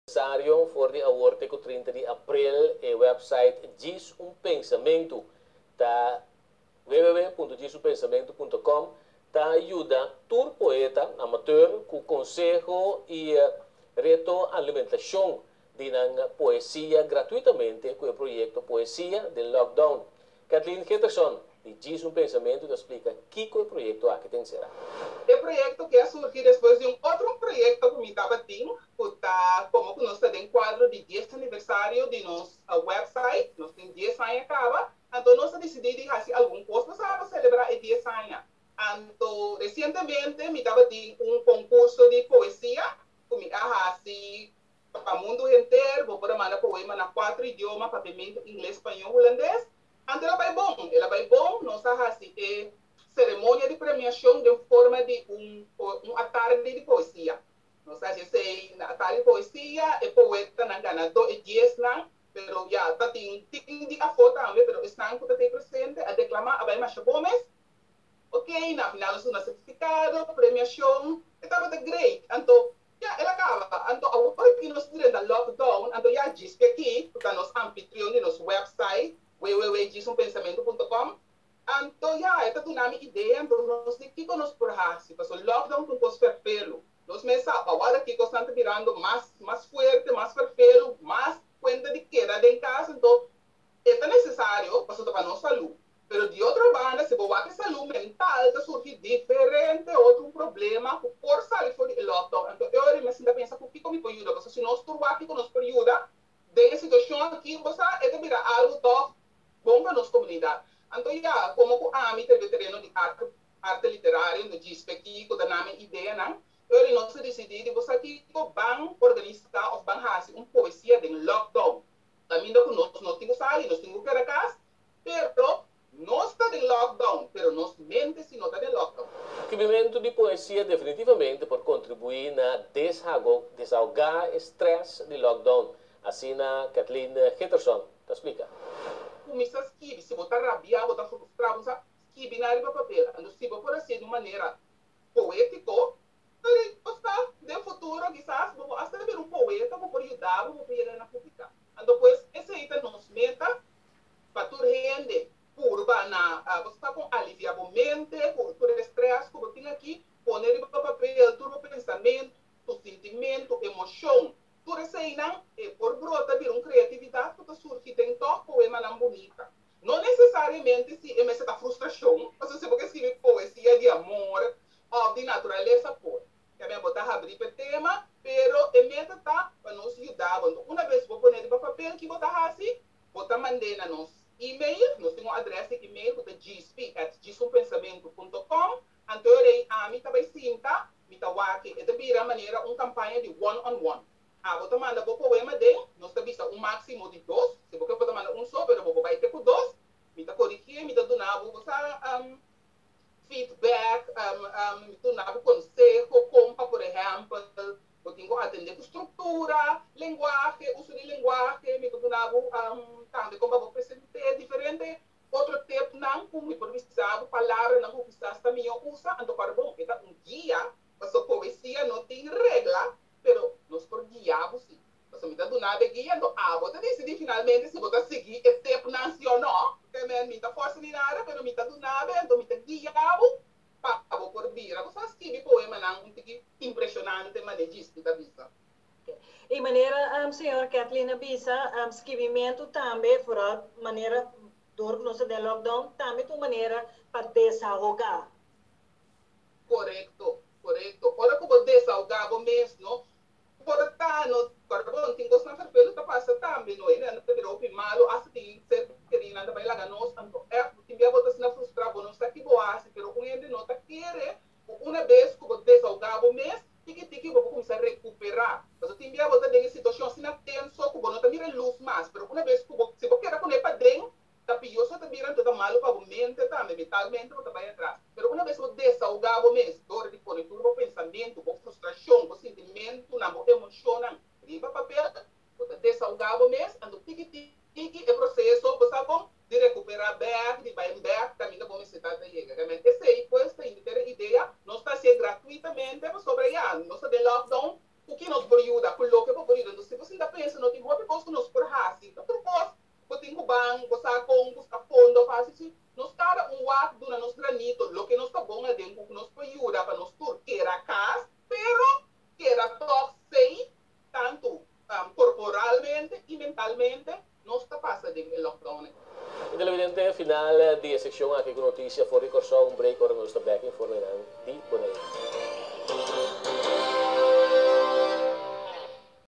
Nesesario for di awor te ku 30 di aprel e website Djis un Pensamentu ta www.djisunpensamento.com ta yuda tur poeta amateur ku konseho i reto alimentashon di nan poesia gratuitamente ku e proyekto Poesia den Lockdown. Kathleen Getterson di Djis un Pensamentu ta splika kiko e proyekto aki ta enserá. E proyekto ke a surgi despues di un otro proyekto ku mi tabatin, ku ta komo ku nos ta den kuadro di 10 aniversario di nos website, nos tin 10 aña kaba, anto nos a disidí di hasi algun kos pa selebrá e 10 aña. Anto resientemente mi tabatin un konkurso di poesia ku mi a hasi pa mundu henter, bo por a manda poema na kuater idioma, papiamentu, ingles, spañó, hulandes. Anto el a bai bon, el a bai bon, nos a hasi e seremonia di premiashon den forma di un atardi di poesia. Nos a hasi esei na atardi di poesia, e poetanan ganadó, e 10nan, pero ya ta tin di afó tambe, pero esnan ku ta tei presente a deklamá, a bai masha bon mes. Ok, na final nos duna sertifikado, premiashon, e tabata great. Anto ya el a kaba. Anto awor aki nos ta drenta lockdown, anto ya djis pe aki, ku ta nos anfitrion di nos website, www.djisunpensamento.com, anto ya e ta duna mi idea, anto nos di kiko nos por hasi, pasobra lockdown ta un kos ferfelu. Nos mes sa, awor aki kosnan ta birando mas mas fuerte, mas ferfelu, mas kuenta di keda den kas, anto e ta nesesario pasobra ta pa nos salú. Pero di otro banda, si bo wak e salú mental, ta surgi diferente otro problema ku por sali for di e lockdown. Anto e ora mi a sinta pensa ku kiko mi por yuda, pasobra si nos tur wak kiko nos por yuda den e situashon aki, bo sa, e ta bira algu tòg bon pa nos komunidat. Anto ya, komo ku ami ta riba e tereno di arte, arte literario, no djis p'e kiko ta na mi ideanan, e ora nos a disidí di bo sa kiko, ban organisá òf ban hasi un poesia den lockdown. Kaminda ku nos no tin ku sali, nos tin ku keda kas, pero nos ta den lockdown, pero nos mente si no ta den lockdown. Skibimentu di poesia definitivamente por kontribuí na deshago, desahogá e strès di lockdown, asina Kathleen Getterson ta splika. Kuminsá skibi, si bo ta rabiá, bo ta frustrá, bo sa, skibi nan riba papel. Anto si bo por hasié di un manera poétiko, pero sa, den futuro kisas bo por hasta bira un poeta ku por yuda bo, bo por yega na publiká. Anto pues esei ta nos meta pa tur hende purba na bo sa kon aliviá bo mente ku tur e strès ku bo tin aki, pone riba papel tur bo pensamentu, sintimentu, emoshon, tur eseinan e por brota bira un kreatividat ku ta surgi den tòg poemanan bunita. No nesesariamente si e mester ta frustrashon, pasobra si bo ke skibi poesia di amor òf di naturalesa por. Tambe bo ta habrí p'e tema, pero e meta ta pa nos yuda bo. Anto una bes bo pone riba papel ki bo ta hasi, bo ta mand'é na nos email. Nos tin un adrès di email ku ta gsp@djisunpensamentu.com. Anto e rei ami ta bai sinta, mi ta wak e ta bira manera un kampaña di one on one. Abo ta manda bo poema den, nos ta bisa un máksimo di dos, si bo ke bo ta manda un so, pero bo por bai te ku dos. Mi ta korigié, mi ta duna bo, bo sa, feedback, mi ta duna bo konseho kon pa, por ehèmpel, bo tin ku atendé ku struktura, lenguahe, uso di lenguahe, mi ta duna bo tambe kon pa bo present'é diferente otro tipnan ku mi por bisa bo, palabranan ku kisas ta mihó usa. Anto para bon, e ta un guia, pasobra poesia no tin regla, pero nos por guia bo sí. Pasobra mi ta duna bo e guia, anto abo ta disidí finalmente si bo ta sigui e tipnan sí o no. Ke mi ta forsa ni nada, pero mi ta duna bo, anto mi ta guia bo pa bo por bira. Bo sa skibi poemanan un tiki impreshonante, manera Djispi ta bisa. I manera señora Kathleen a bisa, skibimentu tambe, vooral manera dor ku nos ta den lockdown, tambe ta un manera pa desahogá. Korekto, korekto. Ora ku bo desahogá bo mes, no? Por ta no, pardon, tin kosnan ferfelu ta pasa tambe, no? Hende nan ta bira hopi malu, asta tin ser kerinan ta bai laga nos, anto ègt tin bia bo ta asina frustrá, bo no sa ki bo hasi, pero un hende no ta kere ku una bes ku bo desahogá bo mes, tiki tiki bo por kuminsá rekuperá. Pasobra tin bia bo ta den e situashon asina tenso ku bo no ta mira lus mas, pero una bes ku bo, si bo keda kuné paden, ta pioso ta bira, anto ta malu pa bo mente tambe, mentalmente bo ta bai atras. Pero una bes bo desahogá bo mes dor di pone tur bo pensamentu, bo frustrashon, bo sintimentunan, bo emoshonnan riba papel, bo ta desahogá bo mes, anto tiki tiki e proseso, bo sa kon, di rekuperá bèk, di bai bèk kaminda bo mester ta yega. Realmente esei pues ta henter e idea, nos ta hasié gratuitamente pasobra ya, nos ta den lockdown, ku ki nos por yuda? Ku loke bo por yuda? Entonces si bo. Palabrito, loke nos ta bon aden, ku nos por yuda pa nos tur keda kas, pero keda tòg safe, tantu korporalmente i mentalmente, nos ta pasa den e lockdown. E televidente, final di e sekshon aki ku notisia for di Kòrsou. Un break, ora nos ta bèk, informenan di Boneiru.